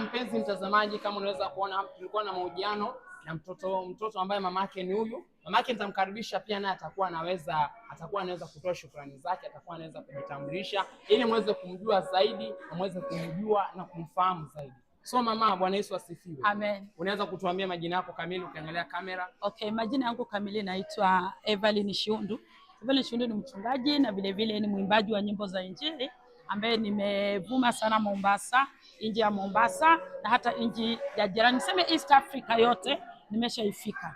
Mpenzi mtazamaji, kama unaweza kuona tulikuwa na mahojiano na mtoto ambaye mamake ni huyu. Mamake nitamkaribisha pia, naye atakuwa anaweza kutoa shukrani zake, atakuwa anaweza kujitambulisha ili muweze kumjua zaidi na muweze kumjua na kumfahamu zaidi. So mama, Bwana Yesu asifiwe. Amen. Unaweza kutuambia majina yako kamili ukiangalia kamera? Okay, majina yangu kamili naitwa Evelyn Shiundu. Evelyn Shiundu ni mchungaji na vile vile ni mwimbaji wa nyimbo za Injili ambaye nimevuma sana Mombasa, nje ya Mombasa na hata nchi ya jirani, niseme East Africa yote nimeshaifika.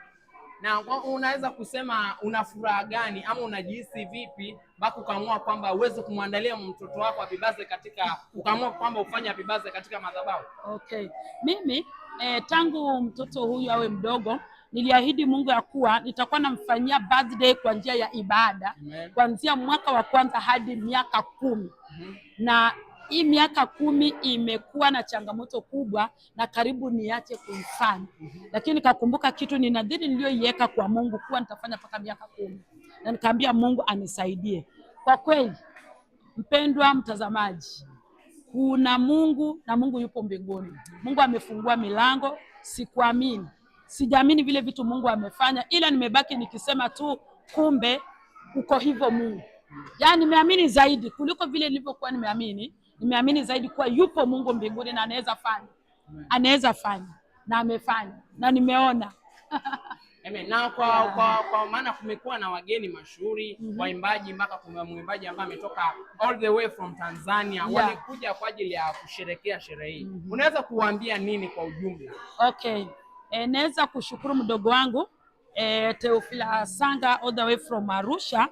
Na unaweza kusema una furaha gani ama unajihisi vipi mpaka ukaamua kwamba uweze kumwandalia mtoto wako happy birthday katika ukaamua kwamba ufanye happy birthday katika madhabahu? Okay. Mimi tangu mtoto huyu awe mdogo niliahidi Mungu ya kuwa nitakuwa namfanyia birthday kwa njia ya ibada kuanzia mwaka wa kwanza hadi miaka 10. Na hii miaka 10 imekuwa na changamoto kubwa na karibu niache kuifanya, lakini nikakumbuka kitu ni nadhiri niliyoiweka kwa Mungu kuwa nitafanya mpaka miaka 10, na nikaambia Mungu anisaidie. Kwa kweli, mpendwa mtazamaji, kuna Mungu na Mungu yupo mbinguni. Mungu amefungua milango, sikuamini, sijaamini vile vitu Mungu amefanya, ila nimebaki nikisema tu kumbe uko hivyo Mungu. Yaani nimeamini zaidi kuliko vile nilivyokuwa nimeamini. Nimeamini zaidi kuwa yupo Mungu mbinguni na anaweza fanya, anaweza fanya na amefanya na nimeona. Amen. Na kwa maana kumekuwa na wageni mashuhuri, waimbaji, mpaka kuna mwimbaji ambaye ametoka all the way from Tanzania, walikuja kwa ajili ya kusherekea sherehe hii. Unaweza kuwaambia nini kwa ujumla? Okay. Naweza kushukuru mdogo wangu Teofila Sanga all the way from Arusha.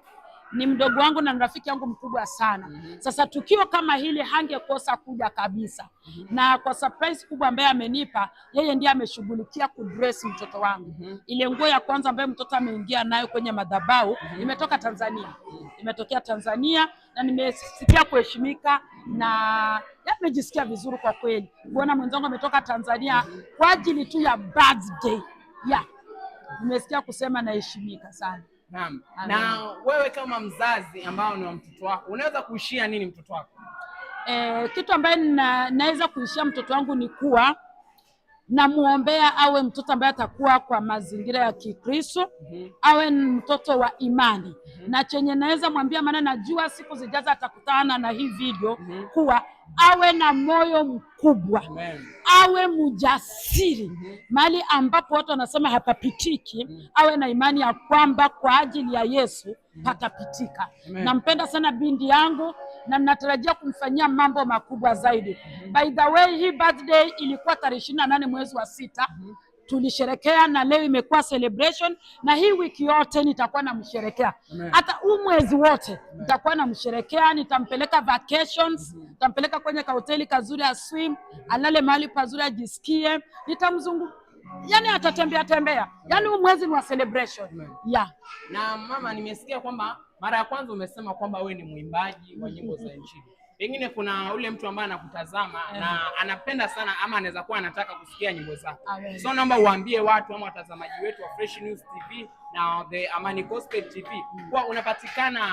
Ni mdogo wangu na ni rafiki yangu mkubwa sana. Sasa tukio kama hili hangekosa kuja kabisa. Na kwa surprise kubwa ambaye amenipa, yeye ndiye ameshughulikia kudress mtoto wangu. Ile nguo ya kwanza ambayo mtoto ameingia nayo kwenye madhabahu imetoka Tanzania. Imetokea Tanzania na nimesikia kuheshimika na nimejisikia vizuri kwa kweli kuona mwenzangu ametoka Tanzania kwa ajili tu ya birthday. Yeah. Nimesikia kusema naheshimika sana. Naam. Amen. Na wewe kama mzazi ambao ni wa mtoto wako, unaweza kuishia nini mtoto wako? Kitu ambaye naweza kuishia mtoto wangu ni kuwa namuombea awe mtoto ambaye atakuwa kwa mazingira ya Kikristo, awe mtoto wa imani. Na chenye naweza mwambia, maana najua siku zijazo atakutana na hii video, kuwa awe na moyo mkubwa, Amen. Awe mjasiri mahali ambapo watu wanasema hapapitiki, awe na imani ya kwamba kwa ajili ya Yesu patapitika. Amen. Nampenda sana binti yangu na natarajia kumfanyia mambo makubwa zaidi. By the way, hii birthday ilikuwa tarehe 28 mwezi wa 6, tulisherekea na leo imekuwa celebration, na hii wiki yote nitakuwa namsherekea, Amen. Hata huu mwezi wote nitakuwa namsherekea. Nitampeleka vacations, nitampeleka kwenye kahoteli kazuri ya swim, alale mahali pazuri ajisikie, nitamzungu, yani atatembea tembea, yani huu mwezi ni wa celebration, yeah. Na mama, nimesikia kwamba mara ya kwanza umesema kwamba wewe ni mwimbaji wa nyimbo za Injili. Pengine kuna ule mtu ambaye anakutazama na anapenda sana ama anaweza kuwa anataka kusikia nyimbo zako. Amen. So naomba uambie watu ama watazamaji wetu wa Fresh News TV na the Amani Gospel TV kwa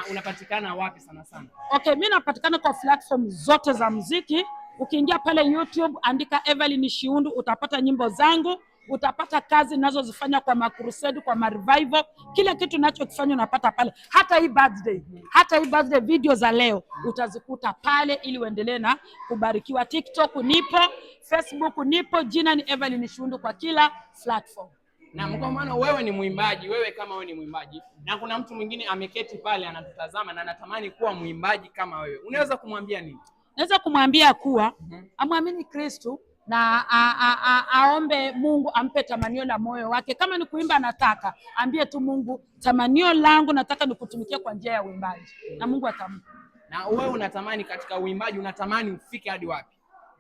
unapatikana wapi sana sana? Okay, mi napatikana kwa platform zote za muziki. Ukiingia pale YouTube andika Evelyn Shiundu, utapata nyimbo zangu, utapata kazi ninazozifanya kwa macrusade, kwa marevival, kila kitu ninachokifanya unapata pale. Hata hii birthday video za leo utazikuta pale, ili uendelee na kubarikiwa. TikTok nipo, Facebook nipo, jina ni Evelyn Shiundu kwa kila platform. Na kwa maana wewe ni mwimbaji, wewe kama wewe ni mwimbaji na kuna mtu mwingine ameketi pale anatutazama na anatamani kuwa mwimbaji kama wewe, unaweza kumwambia nini? Naweza kumwambia kuwa amwamini Kristu na aombe Mungu ampe tamanio la moyo wake. Kama ni kuimba anataka, ambie tu Mungu, tamanio langu nataka nikutumikia kwa njia ya uimbaji, na Mungu atampa. Na wewe unatamani katika uimbaji, unatamani ufike hadi wapi?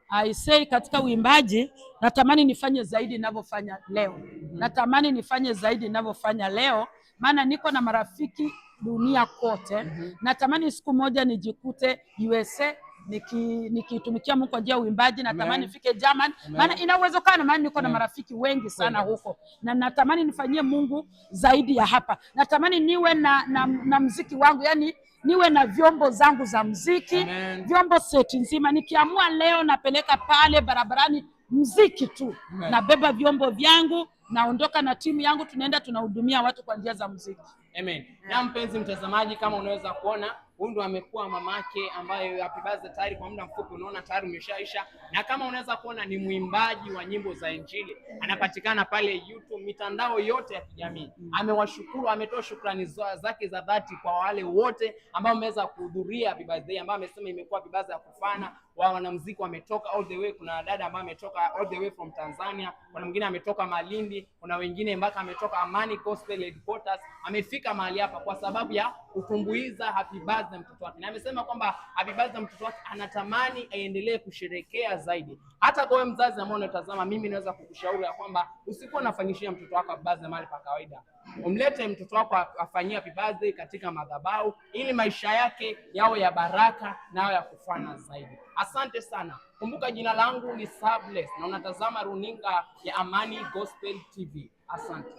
I say katika uimbaji natamani nifanye zaidi ninavyofanya leo. Natamani nifanye zaidi ninavyofanya leo, maana niko na marafiki dunia kote. Natamani siku moja nijikute USA nikitumikia Mungu kwa njia ya uimbaji. Natamani Amen. nifike German, Amen. maana ina uwezekano, maana niko na marafiki wengi sana huko, na natamani nifanyie Mungu zaidi ya hapa. Natamani niwe na mziki wangu, yani niwe na vyombo zangu za mziki, Amen. vyombo seti nzima. Nikiamua leo napeleka pale barabarani. Mziki tu. Amen. Nabeba vyombo vyangu, naondoka na timu yangu, tunaenda tunahudumia watu kwa njia za mziki. Amen. Na mpenzi mtazamaji, kama unaweza kuona, huyu ndo amekuwa mamake ambaye happy birthday tayari kwa muda mfupi unaona tayari umeshaisha, na kama unaweza kuona ni mwimbaji wa nyimbo za Injili, anapatikana pale YouTube, mitandao yote ya kijamii. Amewashukuru, ametoa shukrani zake za dhati kwa wale wote ambao wameweza kuhudhuria happy birthday, ambao amesema imekuwa happy birthday ya kufana. Wa wanamuziki wametoka all the way, kuna dada ambaye ametoka all the way from Tanzania, kuna mwingine ametoka Malindi, kuna wengine mpaka ametoka Amani Gospel Headquarters, amefika mahali hapa kwa sababu ya kutumbuiza happy birthday mtoto wake, na amesema kwamba happy birthday mtoto wake anatamani aendelee kusherekea zaidi. Hata kwa wewe mzazi ambao unatazama, mimi naweza kukushauri ya kwamba usikuwa unafanyishia mtoto wako happy birthday mahali pa kawaida, umlete mtoto wako afanyie happy birthday katika madhabahu ili maisha yake yawe ya baraka na yawe ya kufana zaidi. Asante sana. Kumbuka jina langu ni Sables na unatazama runinga ya Amani Gospel TV. Asante.